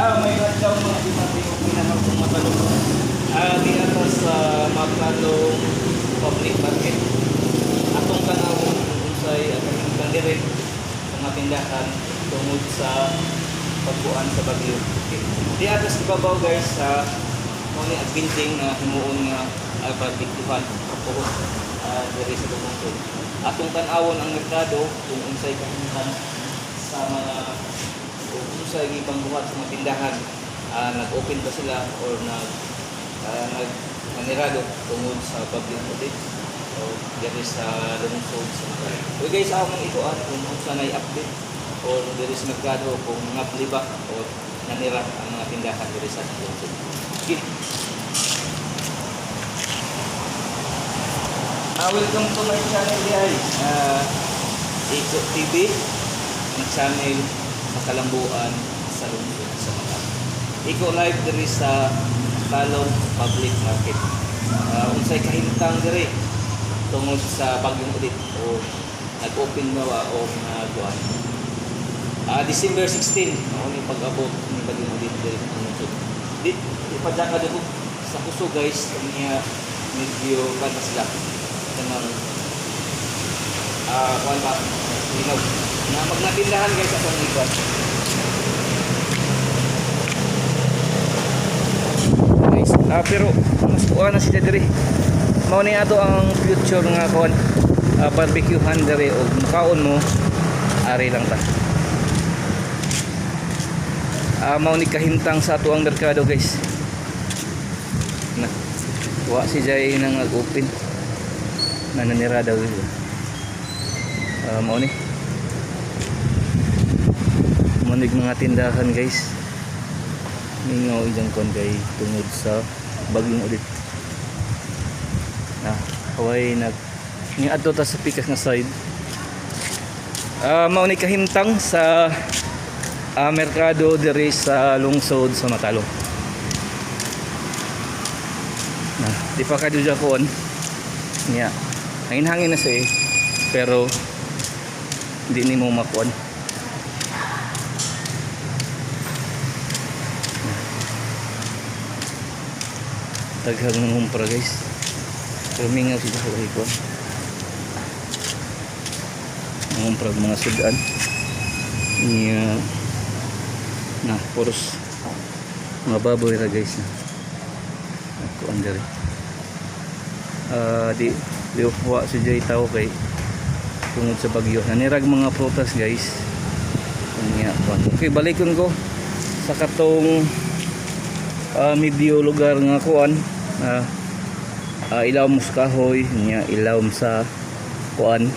May radyaw mga dimati o pinahal kong matalong. Di ata sa Matalong Public Market. Atong tanawon kung unsay at ang dire mga tindahan tungod sa pagbuan sa bagyo. Okay. Di ata sa ibabaw, guys, sa mao ni ang building nga himuon nga barbecuehan o diri sa lungsod. Atong tan-awon ang merkado kung unsay kahimtang sa mga o kung sa gipangbuhat sa mga tindahan, nag-open ba sila or nag nanirado tungod sa bagyong Odette o diri sa lungsod sa Matalom. Okay guys, among ikuan kung unsa nay update or diri sa merkado, kung ngabli ba or nanira ang mga tindahan diri sa lungsod. Okay. Welcome to my channel, guys. Iko TV, ang channel sa Kalambuan sa lungsod sa Matalom. Iko live diri sa Matalom Public Market. Unsay kahimtang diri tungod sa bagyong Odette o nag-open ba ba o nagkuan. December 16, mao ni pag-abot ni bagyong Odette diri sa lungsod. Di pa dyan ka sa kusog, guys, niya medyo kan na sila kanang kuan ba linaw na magnatindahan, guys, atong ikuan. Guys, pero mas kuan na sila diri. Mao ni ato ang future nga kuan, barbecuehan diri og mukaon mo ari lang ta. Mao ni kahimtang sa ato ang merkado, guys. Na wa si Jay nang nag-open na nanira daw yun. Mao ni manig mga tindahan, guys, mingaw ijang kon kay tungod sa bagyong Odette na haway nag ni adto ta sa pikas nga side. Mao ni kahimtang sa merkado diri sa lungsod sa Matalom na di pa kadyo kuon niya, hangin-hangin na siya eh, pero hindi nimo makuan. Daghang nangumpra, guys, pero mingaw sila sa kuan, nangumpra og mga sudan niya na puros mga baboy ra, guys, na kuan diri. Di di wa si Jay tao kay tungod sa bagyo, nanirag mga prutas, guys, niya kuan. Okay, balikon ko sa katong medyo lugar nga kuan, ilawom sa kahoy niya, ilawom sa kuan.